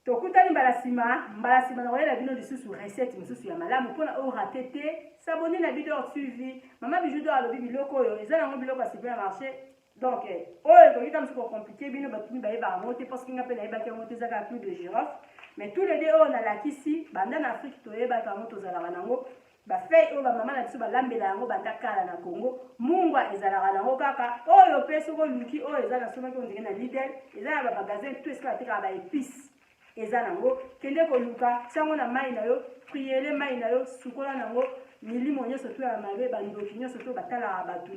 Tokutani mbala nsima, mbala nsima na koyela bino lisusu recette mosusu ya malamu mpona oyo rate te. S'abonner na Bidor TV. Mama Bijou Dor alobi biloko oyo eza nango biloko ya supermarché. Donc eh, oyo ekoki ta mosusu kocomplike bino, bato mingi bayebaka yango te, parce que nga mpe nayebaki yango te, eza kaka clou de girofle. Mais tous les deux oyo nalakisi, banda na Afrique toyebaka yango, tozalaka nango bafeuille oyo bamama na biso balambela yango banda kala na Congo. Mungwa ezalaka nango kaka oyo mpe soki oluki oyo eza nasomaki ondenge na Lidl, eza na bamagasin tout esika batekaka baépice, eza nango. Kende koluka, tiango na mai na yo, priele mai na yo, sukola nango milimo nyonso to ya mabe, bandoki nyonso to batalaka bato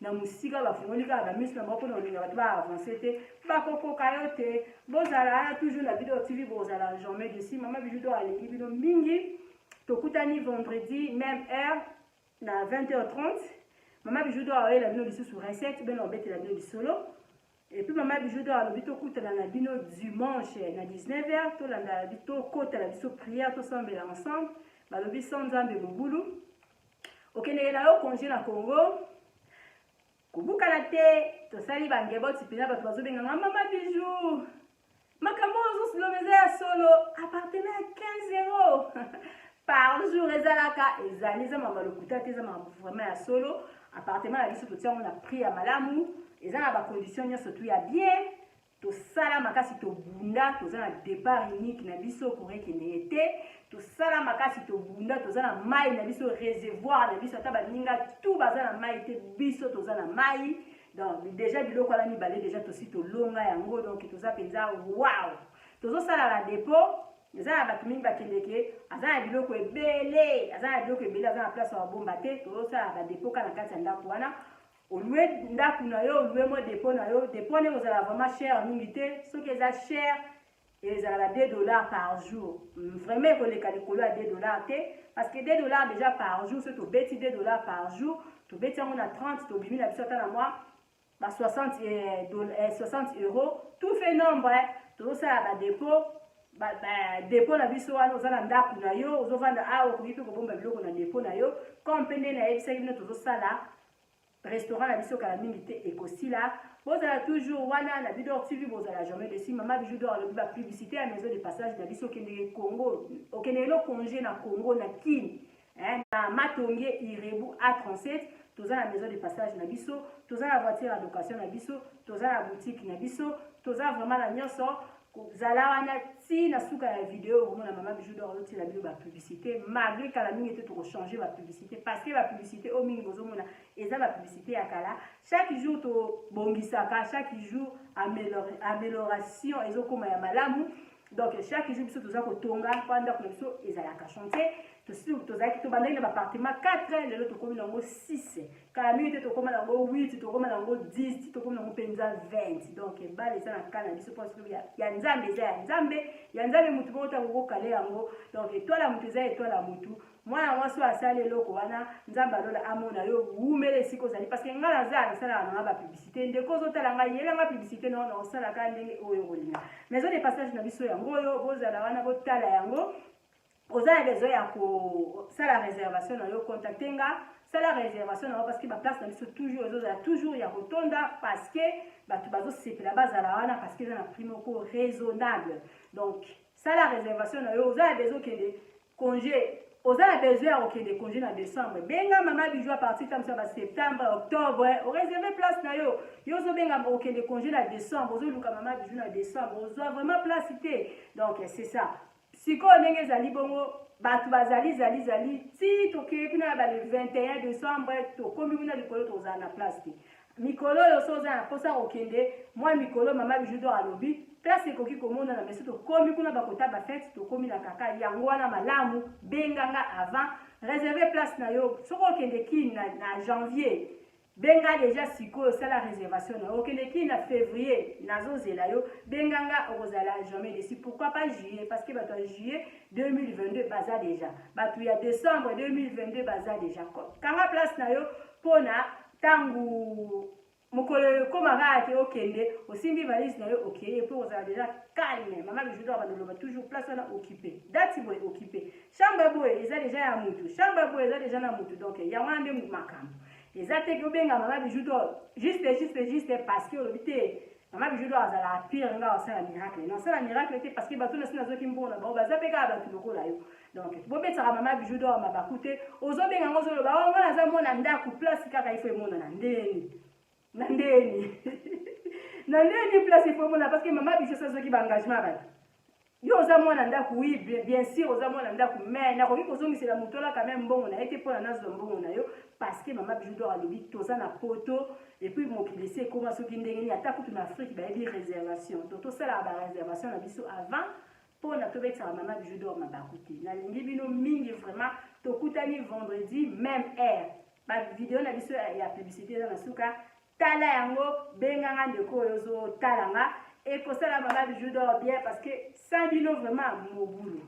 na mosika, bafungoli kaka bamiso na bango mpona kolinga bato baavance te, bakokoka yo te. Bozala wana toujours na Bidor TV, bozala jamais déçu. Mama Bijou Dor alingi bino mingi. Tokutani vendredi même heure na 20h30. Mama Bijou Dor aoyela bino lisusu recette, bino obetela bino lisolo. Et puis Mama Bijou Dor alobi tokutana na bino dimanche na 19h, tolanda, tokotala biso prière, tosambela ensemble. Balobi sans Nzambe mobulu. Okendeke na yo congé na Congo, kobukana te. Tosali bangeboti mpena, bato bazobenganga Mama Bijou, makambo oyo ozosoloba eza ya solo? Appartement ya 15 € par jour ezalaka, ezali, eza makambo ya lokuta te, eza makambo vraiment ya solo. Appartement na biso totiango na prix ya malamu, eza na bacondition nyonso tu ya bien. Tosala makasi, tobunda, toza na départ unique na biso, courant ekendeke te. Tosala makasi, tobunda, toza na mai na biso, réservoir na biso. Ata baninga tu baza na mai te, biso toza na mai. Donc déjà biloko wana mibale déjà tosi tolonga yango. Donc toza mpenza wow. Tozosala na dépôt, eza na bato mingi bakendeke, aza na biloko ebele, aza na biloko ebele, aza na place ya babomba te. Tozosala badépôt kaka na kati ya ndako wana. Olouer ndako na yo, olouer mwa dépôt na yo. Dépôt wana ekozala vraiment cher mingi te. Soki eza cher, ezala ba 2 $ par jour. Vraiment ekoleka likolo ya 2 $ te, parce que 2 $ déjà par jour, soki tobeti 2 $ par jour, tobeti yango na 30, tobimi na biso ata na mwa ba 60, 60 €. Tout fait nombre, tozosala badépôt, dépôt na biso wana. Oza na ndako na yo, ozovanda awa, okoki mpe kobomba biloko na dépôt na yo. Comme mpe nde nayebisaki bino, tozosala restaurant na biso, kala mingi te ekosila. Bozala toujours wana na Bidor TV, bozala jamais déçu. Mama Bijou Dor alobi bapublicité ya maison de passage na biso. Okendeke Congo, okendeke no congé na Congo, na Kine, na Matonge Irebu A37, toza na maison de passage na biso, toza na voiture ya location na biso, toza na boutique na biso, toza vraiment na nyonso. Zala wana ti na suka ya video, okomona Mama Bijou Dor azotila bino bapublicité. Malgré kala mingi te tokochange bapublicité, parce que bapublicité oyo mingi bozomona eza bapublicité ya kala. Chaque jour tobongisaka, chaque jour amélioration ezokóma ya malamu. Donc chaque jour biso toza kotonga mpo ndako na biso ezalaka chantier. Tozalaki, tobandaki na baappartement 4, lelo tokómi nango 6, kala mingi te tokóma nango 8, tokóma nango 10, tokómi nango mpenza 20. Donc ebale eza na ka na biso mpo ya Nzambe, eza ya Nzambe, ya Nzambe mutu moko ntango kokale yango. Donc étoile ya mutu eza étoile ya mutu. Mwana mwasi oyo asali eloko wana, Nzambe alola amona yo, wumela esika ozali. Parce que ngai naza nasalaka nanga bapublicité. Ndeko ozotala ngai, yelanga publicité nao, naosalaka ndenge oyo kolinga. Maison de passage na biso yango oyo, bozala wana, botala yango. Oza na besoin ya kosala réservation na yo, contacte nga, sala réservation na yo, parce que baplace na biso toujours ezozala toujours ya kotonda, parce que bato bazosepela bazala wana, parce que eza na prix moko raisonnable. Donc sala réservation na yo. Oza na besoin okende congé, oza na besoin ya kokende congé na décembre, benga Mama Bijou à partir ta mosu ya baseptembre, octobre, oréserve place na yo. Yo ozobenga okende congé na décembre, ozoluka Mama Bijou na décembre, ozwa vraiment place te. Donc c'est ça. Sikoyo ndenge ezali bongo, bato bazali zali zali ti tokei kuna ya bale 21 décembre, tokomi kuna likolo, tozala na place te. Mikolo oyo so oza na mposa kokende mwa mikolo, Mama Bijou Dor alobi place ekoki komonana. Mais so tokomi kuna, bakota bafete, tokomi na kaka yango wana. Malamu benganga avant, réserve place na yo. Soki okende Kini na janvier, benga déjà sikoyo, osala réservation na yo. Okende Kini na février, nazozela yo, benganga, okozala jamais déçu. Pourquoi pas juillet? Parce que bato ya juillet 2022 baza déjà, bato ya décembre 2022 baza déjà. Kanga place na yo mpona ntango. Mokolo ekoma kaka ke okende, osimbi valise na yo okei et puis okozala dejà calme. Mama Bijou d'or abanda koloba toujours place wana occupe. Date boye occupe. Chambre boye eza dejà ya mutu. Chambre boye eza dejà na mutu. Donc yango wana nde makambo. Eza te ke obenga mama Bijou d'or juste juste juste parce que olobi te mama Bijou d'or azalaka pire nga osala miracle. Non, osala miracle te parce que bato nasi nazoki mbongo na bango baza pe kaka bato lokola yo. Donc bobetaka mama Bijou d'or mabaku te. Ozobenga ngo ozoloba oh nga naza mwana ndaku place kaka il faut emonana ndeni. Na ndeni. Na ndeni place il faut emonana parce que mama Bijou azoki ba engagement ya bato. Yo oza mwana ndaku oui bien, bien sûr oza mwana ndaku mais nakoki kozongisela moto wana quand même mbongo na ye te mpona nazwa mbongo na yo parce que mama Bijou d'or alobi toza na poto et puis mokili esi ekoma soki ndenge nini ata kutu na Afrique bayebi réservation donc tosalaka ba réservation na biso avant pona tobetisaka mama Bijou d'or mabaku te. Nalingi bino mingi vraiment. Tokutani vendredi meme heure. Ba video na biso ya publicité eza na suka. Tala yango, benga nga ndeko oyo ozo tala nga. Ekosala mama Bijou d'or bien parce que sans bino vraiment mobulu.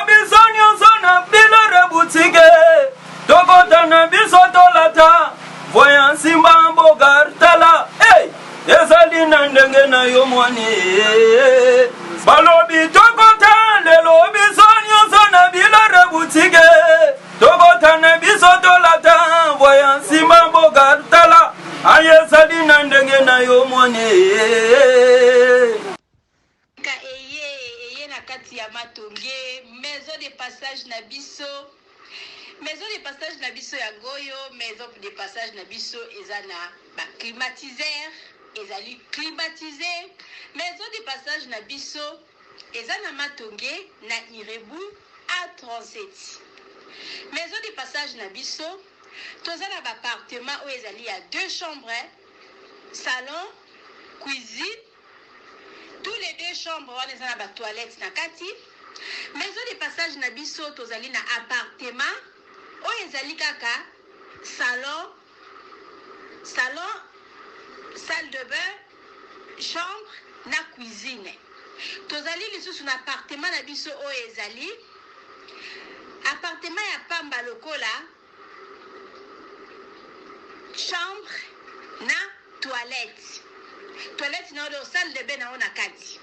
Biso nyonso na bilore butike tokota na biso tolata voya nsimba mboka tala hey! ezali na ndenge na yo mwani balobi tokota lelo biso nyonso na bilore butike Tobota na biso tolata voya nsima mboka tala aye ezali na ndenge na yo mwane. Ka eye eye na kati ya matonge maison de passage na biso maison de passage na biso yango oyo maison de passage na biso eza na ba climatiseur ezali climatise maison de passage na biso Eza na Matonge na Irebu a 37. Maison de passage na biso toza na ba appartement oyo ezali ya deux chambres, salon, cuisine, tous les deux chambres wana eza na ba toilettes na kati. Maison de passage na biso tozali na appartement oyo ezali kaka salon, salon, salle de bain, chambre na cuisine. Tozali lisusu na appartement na biso oyo ezali appartement ya pamba lokola chambre na toilette. Toilette na yo salle de bain na yo na kati.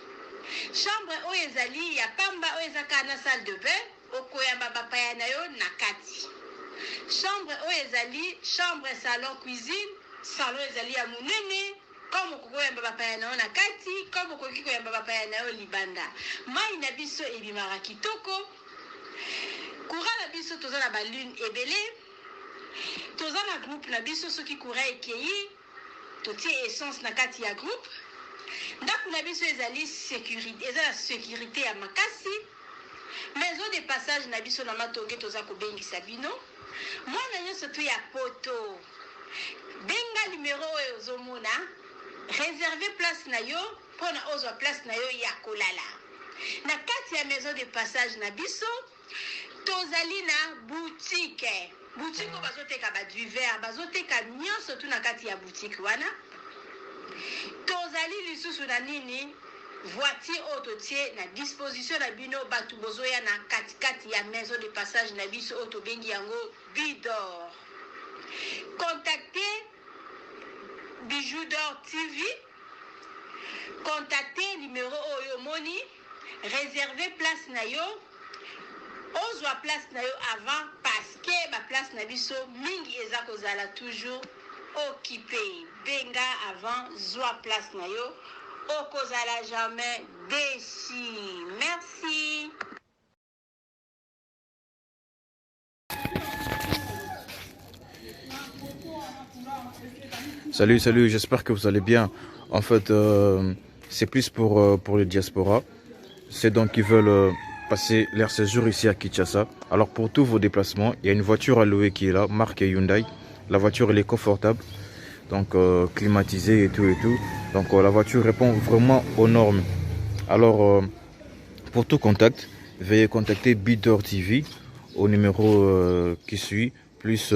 Chambre oyo ezali ya pamba oyo eza kaka na salle de bain, okoyamba bapaya na yo na kati. Chambre oyo ezali chambre salon cuisine, salon ezali ya monene comme okoki koyamba bapaya na yo na kati, comme okoki koyamba bapaya na yo libanda. Mayi na biso ebimaka kitoko. Courant na biso toza na ba lune ebele. Toza na groupe na biso soki courant ekeyi totie essence na kati ya groupe. Ndaku na biso ezali securite, eza na securite ya makasi. Maison de passage na biso na Matonge toza kobengisa bino. Mwana nionso tout ya poto benga numero oyo ozo mona reserve place na yo pona ozwa place na yo ya kolala. Na kati ya maison de passage na biso tozali na boutique. Boutique oyo bazoteka ba divers, bazoteka nionso tout na kati ya boutique wana. Tozali lisusu na nini? Voiture oyo totie na disposition na bino batu bozoya na kati kati ya maison de passage na biso oyo tobengi yango Bidor. Contactez Bijoux d'or TV, contactez numero oyo omoni, reserver place na yo, ozwa place na yo avant parce que ba place na biso mingi eza kozala toujours occupe. Benga avant zwa place na yo okozala jamais deçu. Merci. Salut, salut, j'espère que vous allez bien. En fait, c'est plus pour les diasporas. C'est donc qui veulent passer leur séjour ici à Kinshasa. Alors pour tous vos déplacements, il y a une voiture à louer qui est là, marque Hyundai. La voiture, elle est confortable, donc climatisée et tout et tout. Donc la voiture répond vraiment aux normes. Alors pour tout contact, veuillez contacter Bidor TV au numéro qui suit, plus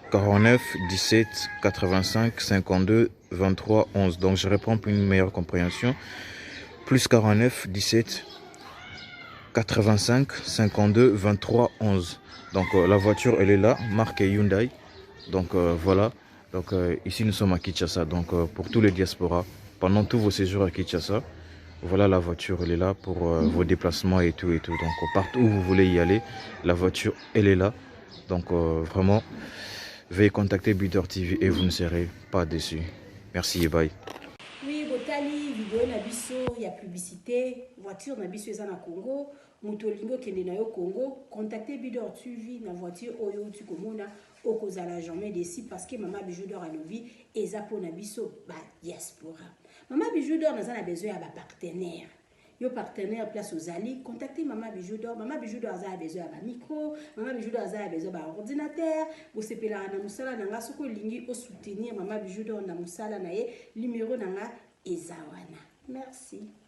49 17 85 52 23 11. Donc je reprends pour une meilleure compréhension. Plus 49 17 85 52 23 11. Donc euh, la voiture, elle est là, marque Hyundai. Donc euh, voilà. Donc euh, ici, nous sommes à Kinshasa. Donc pour tous les diasporas, pendant tous vos séjours à Kinshasa, voilà la voiture, elle est là pour vos déplacements et tout et tout. Donc partout où vous voulez y aller, la voiture, elle est là. Donc vraiment, veuillez contacter Bidor TV et vous ne serez pas déçus. Merci et bye. Oui, botali video na biso ya publicité, voiture na biso eza na Congo, moto olingi okende na yo Congo, contacter Bidor TV na voiture oyo outi komona, okozala jamais déçu parce que mama Bijou d'Or alobi eza pona biso ba diaspora. Mama Bijou d'Or naza na besoin ya ba partenaire. Yo partenaire place ozali, contacter mama Bijou d'Or. Mama Bijou d'Or aza na besoin ya ba micro, mama Bijou d'Or aza na besoin ba ordinateur. Bosepelaka na mosala na nga, soki olingi o soutenir mama Bijou d'Or na mosala na ye, numéro na nga eza wana. Merci.